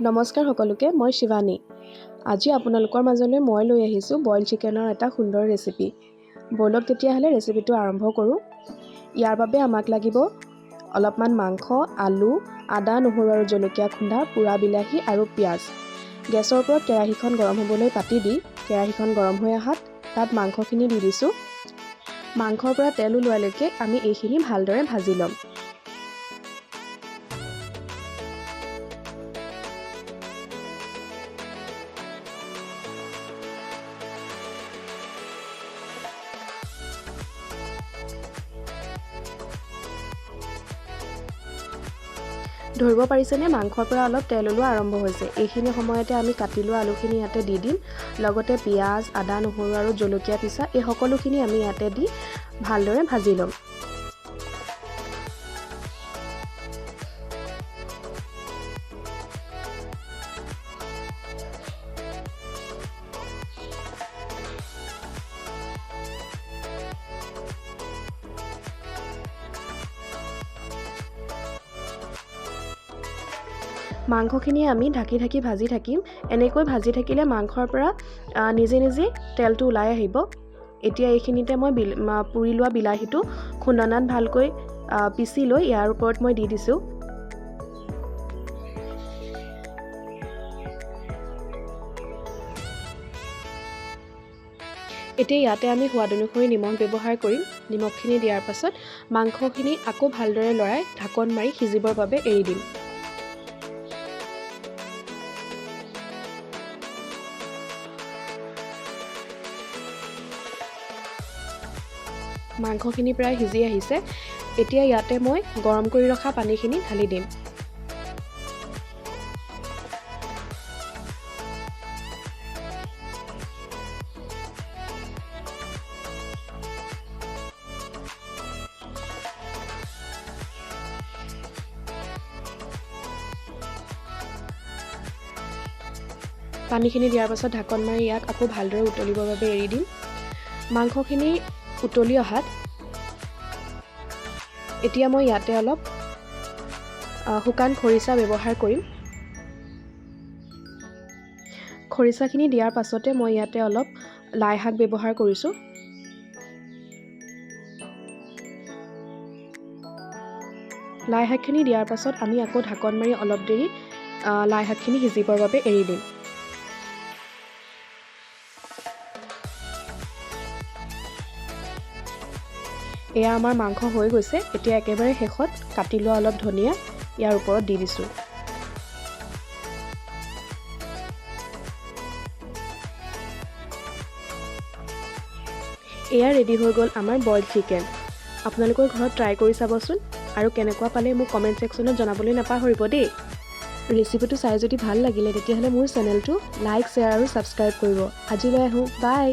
নমস্কাৰ সকলোকে, মই শিৱানী। আজি আপোনালোকৰ মাজলৈ মই লৈ আহিছোঁ বইল চিকেনৰ এটা সুন্দৰ ৰেচিপি। ব'লক তেতিয়াহ'লে ৰেচিপিটো আৰম্ভ কৰোঁ। ইয়াৰ বাবে আমাক লাগিব অলপমান মাংস, আলু, আদা, নহৰু আৰু জলকীয়া খুন্দা, পোৰা বিলাহী আৰু পিঁয়াজ। গেছৰ ওপৰত কেৰাহীখন গৰম হ'বলৈ পাতি দি কেৰাহীখন গৰম হৈ অহাত তাত মাংসখিনি দি দিছোঁ। মাংসৰ পৰা তেল ওলোৱালৈকে আমি এইখিনি ভালদৰে ভাজি ল'ম। ধৰিব পাৰিছেনে, মাংসৰ পৰা অলপ তেল ওলোৱা আৰম্ভ হৈছে। এইখিনি সময়তে আমি কাটি লোৱা আলুখিনি ইয়াতে দি দিম, লগতে পিঁয়াজ, আদা, নহৰু আৰু জলকীয়া পিছা এই সকলোখিনি আমি ইয়াতে দি ভালদৰে ভাজি ল'ম। মাংসখিনি আমি ঢাকি ঢাকি ভাজি থাকিম। এনেকৈ ভাজি থাকিলে মাংসৰ পৰা নিজে নিজে তেলটো ওলাই আহিব। এতিয়া এইখিনিতে মই পুৰি লোৱা বিলাহীটো খুন্দনাত ভালকৈ পিচি লৈ ইয়াৰ ওপৰত মই দি দিছোঁ। এতিয়া ইয়াতে আমি সোৱাদ অনুসৰি নিমখ ব্যৱহাৰ কৰিম। নিমখখিনি দিয়াৰ পাছত মাংসখিনি আকৌ ভালদৰে লৰাই ঢাকন মাৰি সিজিবৰ বাবে এৰি দিম। মাংসখিনি প্ৰায় সিজি আহিছে। এতিয়া ইয়াতে মই গৰম কৰি ৰখা পানীখিনি ঢালি দিম। পানীখিনি দিয়াৰ পাছত ঢাকন মাৰি ইয়াক আকৌ ভালদৰে উতলিবৰ বাবে এৰি দিম। মাংসখিনি উতলি অহাত এতিয়া মই ইয়াতে অলপ শুকান খৰিচা ব্যৱহাৰ কৰিম। খৰিচাখিনি দিয়াৰ পাছতে মই ইয়াতে অলপ লাই শাক ব্যৱহাৰ কৰিছোঁ। লাই শাকখিনি দিয়াৰ পাছত আমি আকৌ ঢাকন মাৰি অলপ দেৰি লাই শাকখিনি সিজিবৰ বাবে এৰি দিম। এয়া আমাৰ মাংস হৈ গৈছে। এতিয়া একেবাৰে শেষত কাটি লোৱা অলপ ধনিয়া ইয়াৰ ওপৰত দি দিছোঁ। এয়া ৰেডি হৈ গ'ল আমাৰ বইল চিকেন। আপোনালোকৰ ঘৰত ট্ৰাই কৰি চাবচোন আৰু কেনেকুৱা পালে মোক কমেণ্ট ছেকশ্যনত জনাবলৈ নাপাহৰিব দেই। ৰেচিপিটো চাই যদি ভাল লাগিলে তেতিয়াহ'লে মোৰ চেনেলটো লাইক, শ্বেয়াৰ আৰু ছাবস্ক্ৰাইব কৰিব। আজিলৈ আহোঁ, বাই।